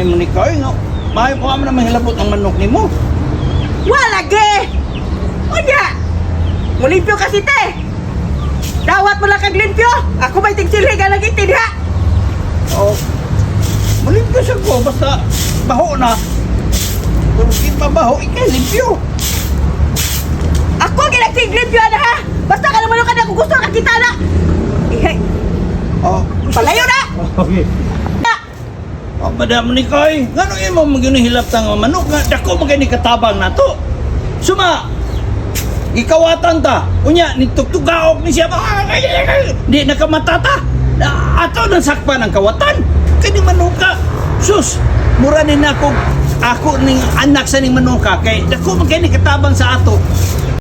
mo ni Koy nga maayo ko man mahilabot ang manok nimo. Wala ge! Unya! Mulimpyo kasi te! Dawat mo lang kag limpyo! Ako may tigsilhi ka lagi diha! Oh. Mulimpyo sa ko basta baho na. Kung ipabaho, ikay limpyo. Ako ginagtig limpyo na ha! Basta ka naman ka na kung gusto ka kita na! Ihe, Oh, palayo na! Okay. Na! Oh, madam ni Koy, ngano imo maginihilap tang manok nga dako man kay ni katabang nato. Suma gikawatan ta. Unya ni tugtugaok ni siya. Ah, ay, ay, ay, di nakamata ta. Ato nang sakpan ang kawatan. Kani manuka. Sus, mura ni nako ako ning anak sa ning manuka kay dako man kay ni katabang sa ato.